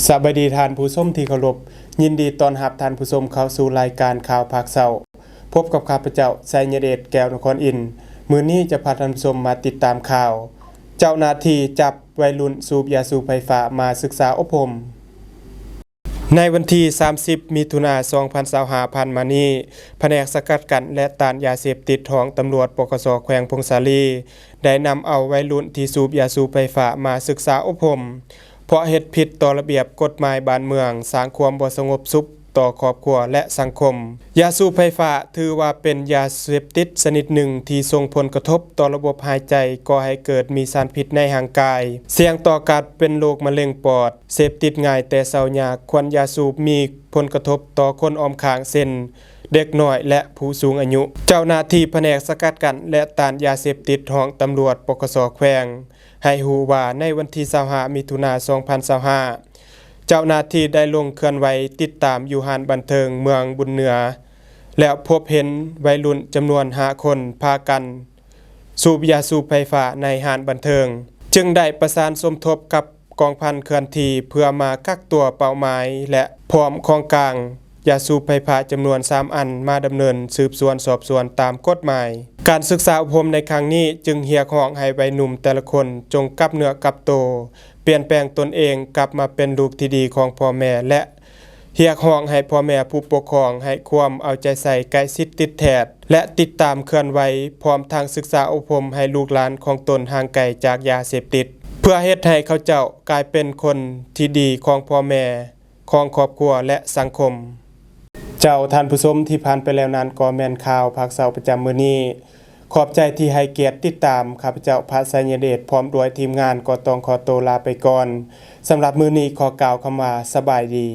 ສະບາຍດີທ່ານຜູ້ຊົມທີ່ເຄົາລົບ, ຍິນດີຕ້ອນຮັບທ່ານຜູ້ຊົມເຂົ້າສູ່ລາຍການຂ່າວພາກເຊົ້າ. ພົບກັບຂ້າພະເຈົ້າ ໄຊຍະເດດ ແກ້ວນະຄອນອິນ. ມື້ນີ້ຈະພາທ່ານຜູ້ຊົມມາຕິດຕາມຂ່າວ, ເຈົ້າໜ້າທີ່ຈັບໄວລຸ້ນສູບຢາສູບໄຟຟ້າມາສຶກສາອົບຮົມ. ໃນວັນທີສາມສິບ ມິຖຸນາ ສອງພັນຊາວຫ້າ ຜ່ານມານີ້, ພະແນກສະກັດກັ້ນ ແລະ ຕ້ານຢາເສບຕິດ ຫ້ອງຕຳຫຼວດ ປກສ ແຂວງຜົ້ງສາລີ ໄດ້ນຳເອົາໄວລຸ້ນທີ່ສູບຢາສູບໄຟຟ້າມາສຶກສາອົບຮົມ ເພາະເຮັດຜິດຕໍ່ລະບຽບກົດໝາຍບ້ານເມືອງ, ສ້າງຄວາມບໍ່ສະຫງົບສຸກຕໍ່ຄອບຄົວ ແລະ ສັງຄົມ. ຢາສູບໄຟຟ້າຖືວ່າເປັນຢາເສບຕິດຊະນິດໜຶ່ງທີ່ສົ່ງຜົນກະທົບຕໍ່ລະບົບຫາຍໃຈ, ກໍ່ໃຫ້ເກີດມີສານພິດໃນຮ່າງກາຍ, ສ່ຽງຕໍ່ການເປັນໂລກມະເຮັງປອດ, ເສບຕິດງ່າຍແຕ່ເຊົາຍາກ, ຄວັນຢາສູບມີຜົນກະທົບຕໍ່ຄົນອ້ອມຂ້າງ ເຊັ່ນ ເດັກນ້ອຍ ແລະ ຜູ້ສູງອາຍຸ. ເຈົ້າໜ້າທີ່ພະແນກສະກັດກັ້ນ ແລະ ຕ້ານຢາເສບຕິດ ຫ້ອງຕຳຫຼວດ ປກສ ແຂວງ ໃຫ້ຮູ້ວ່າ ໃນວັນທີຊາວຫ້າ ມິຖຸນາ ສອງພັນຊາວຫ້າ ເຈົ້າໜ້າທີ່ໄດ້ລົງເຄື່ອນໄຫວຕິດຕາມຢູ່ຮ້ານບັນເທີງເມືອງບຸນເໜືອ ແລ້ວພົບເຫັນໄວລຸ້ນຈຳນວນຫ້າຄົນພາກັນສູບຢາສູບໄຟຟ້າໃນຮ້ານບັນເທີງ, ຈຶ່ງໄດ້ປະສານສົມທົບກັບ ກອງພັນເຄື່ອນທີ່ ເພື່ອມາກັກຕົວເປົ້າໝາຍ ແລະ ພ້ອມຂອງກາງຢາສູບໄຟຟ້າຈຳນວນສາມອັນ ມາດຳເນີນສືບສວນສອບສວນຕາມກົດໝາຍ. ການສຶກສາອົບຮົມໃນຄັ້ງນີ້ ຈຶ່ງຮຽກຮ້ອງໃຫ້ໄວໜຸ່ມແຕ່ລະຄົນຈົ່ງກັບເນື້ອກັບໂຕ, ປ່ຽນແປງຕົນເອງກັບມາເປັນລູກທີ່ດີຂອງພໍ່ແມ່ ແລະ ຮຽກຮ້ອງໃຫ້ພໍ່ແມ່ຜູ້ປົກຄອງໃຫ້ຄວາມເອົາໃຈໃສ່ໃກ້ຊິດຕິດແທດ ແລະ ຕິດຕາມເຄື່ອນໄຫວ, ພ້ອມທັງສຶກສາອົບຮົມໃຫ້ລູກຫຼານຂອງຕົນຫ່າງໄກຈາກຢາເສບຕິດ, ເພື່ອເຮັດໃຫ້ເຂົາເຈົ້າກາຍເປັນຄົນທີ່ດີຂອງພໍ່ແມ່, ຂອງຄອບຄົວ ແລະ ສັງຄົມ. ເຈົ້າ, ທ່ານຜູ້ຊົມທີ່ຜ່ານໄປແລ້ວນັ້ນກໍແມ່ນຂ່າວພາກເຊົ້າປະຈຳມື້ນີ້. ຂອບໃຈທີ່ໃຫ້ກຽດຕິດຕາມ. ຂ້າພະເຈົ້າ ພະໄຊຍະເດດ ພ້ອມດ້ວຍທີມງານກໍຕ້ອງຂໍໂຕລາໄປກ່ອນ. ສຳລັບມື້ນີ້ຂໍກ່າວຄຳວ່າ ສະບາຍດີ.